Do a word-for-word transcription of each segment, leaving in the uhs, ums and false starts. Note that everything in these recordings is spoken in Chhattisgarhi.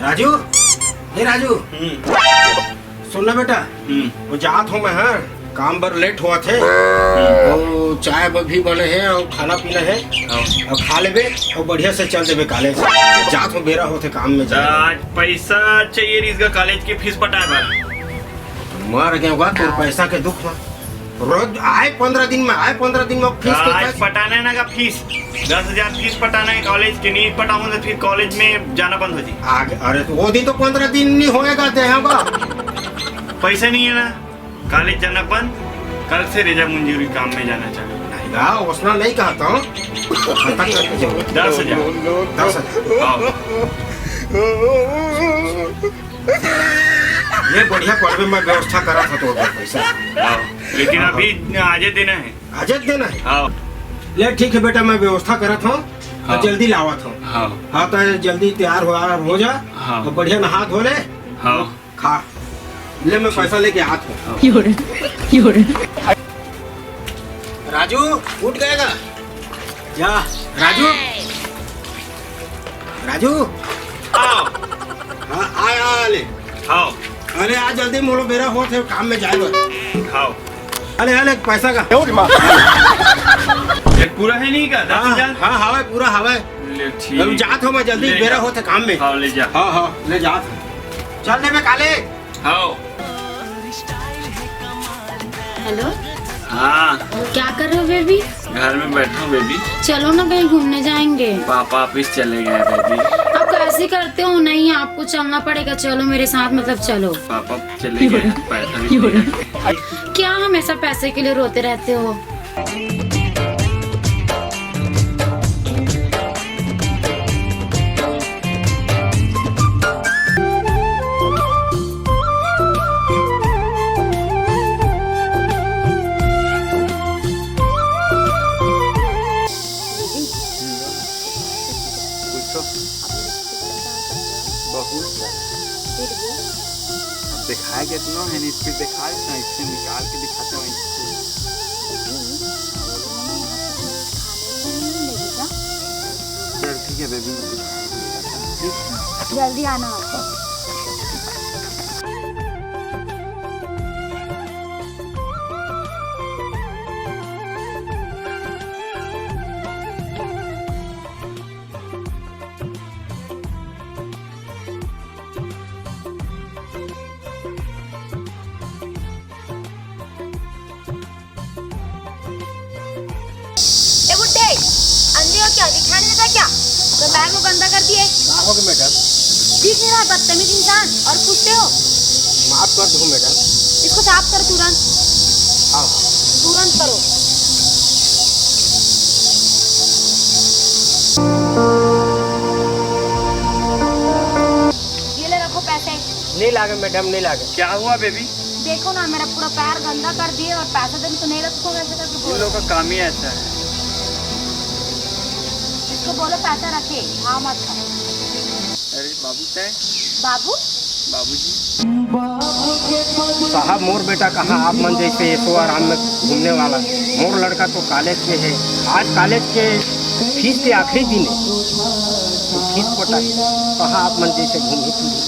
राजू, ए राजू, हम्म। सुन ना बेटा, हम्म। वो जात हूँ मैं, हाँ, काम बर लेट होवत हे। हम्म। वो चाय ब-, भी बने हे और खाना पीना हे। हाँ। और खा लेबे और बढ़िया से चल देबे कॉलेज। जात हूँ, बेरा होत हे काम में जाए। आज पैसा चाहिए रहिस गा कॉलेज के फीस पटाए बर। मर गए होगा तोर पैसा के दुख में। रोज आए पंद्रह दिन में, आए पंद्रह दिन में फीस के आज पैसा। पटाना है ना का फीस, दस हजार फीस पटाना है कॉलेज के, नहीं पटाऊंगा तो फिर कॉलेज में जाना बंद हो जाए। आगे, अरे तो वो दिन तो पंद्रह दिन नहीं होएगा, दे होगा। पैसा नहीं है ना, कॉलेज जाना बंद, कल से रेजा मंजूरी काम में जाना चालू। नहीं गा, उसना नहीं कहता हूँ। खत्म करके जाओ। दस हजार। दस हजार। हाँ। ये बढ़िया पढ़बे, मैं व्यवस्था करा था तो पैसा। हाँ, लेकिन हाँ, अभी आजे देना है। आजे देना है? हाँ। ले ठीक है बेटा, मैं व्यवस्था करत हूँ, हाँ। जल्दी लावत हूँ। हाँ। हाँ, तो जल्दी तैयार हो, हो जा। हाँ। और बढ़िया नहा धो ले। हाँ। खा ले, मैं पैसा लेके आत हूँ। हाँ। राजू, उठ गएगा। जा, राजू। राजू। आओ। हाँ, आ, आ, ले। आओ। अरे, आ जल्दी, मोरो बेरा होत हे काम में जाए बर। आओ। अरे, अरे, पैसा का। ये पूरा है नहीं का? दस हजार? हाँ, हाँ, हवे, पूरा हवे। ले, ठीक। अब जात हूँ मैं जल्दी, ले बेरा जा। होत हे काम में। हाँ, ले जा। हाँ, हाँ, ले जात हूँ। चल दे मैं काले। हाँ। हेलो। हाँ। क्या कर रहे हो बेबी? घर में बैठा हूँ बेबी। चलो ना, कहीं घूमने जाएंगे। पापा ऑफिस चले गए बेबी। आप कैसे करते हो? नहीं, आपको चलना पड़ेगा। चलो मेरे साथ, मतलब चलो। पापा चले गए, पैसा भी नहीं है। क्या हमेशा पैसे के लिए रोते रहते हो? पूछो। बहुत ज्यादा। अब दिखाए के इतना है नहीं, फिर दिखा देता हूँ, इससे निकाल के दिखाता हूँ इसको। चल ठीक है बेबी, मैं कुछ खा लेता हूँ, ठीक? जल्दी आना आप। ए बुड्ढे, अंधे हो क्या? दिखाई नहीं देता क्या? तो बैग वो गंदा कर दिए। का हो गया मैडम? दिख नहीं रहा, बदतमीज इंसान, और पूछते हो? माफ कर दो मैडम। इसको साफ करो तुरंत। हाँ, हाँ। तुरंत करो। ये ले, रखो पैसे। नहीं लागे मैडम, नहीं लागे। क्या हुआ बेबी? देखो ना, मेरा पूरा पैर गंदा कर दिए और पैसा देने तो नहीं रखो, वैसे करके इन बोलो। लोगों का काम ही ऐसा है। इसको बोलो पैसा रखे, भाव मत खाओ। अरे बाबू, तय? बाबू? बाबूजी। साहब, मोर बेटा कहाँ आप मन जैसे ऐशो आराम में घूमने वाला? मोर लड़का तो कॉलेज के है। आज कॉलेज के फीस के आखिरी दिन है, तो फीस पटा कहाँ आप मन जैसे घूमी फिरी?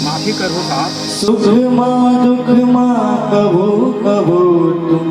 माफी करो साहब। सुख मा दुख मा कभो कभो तुम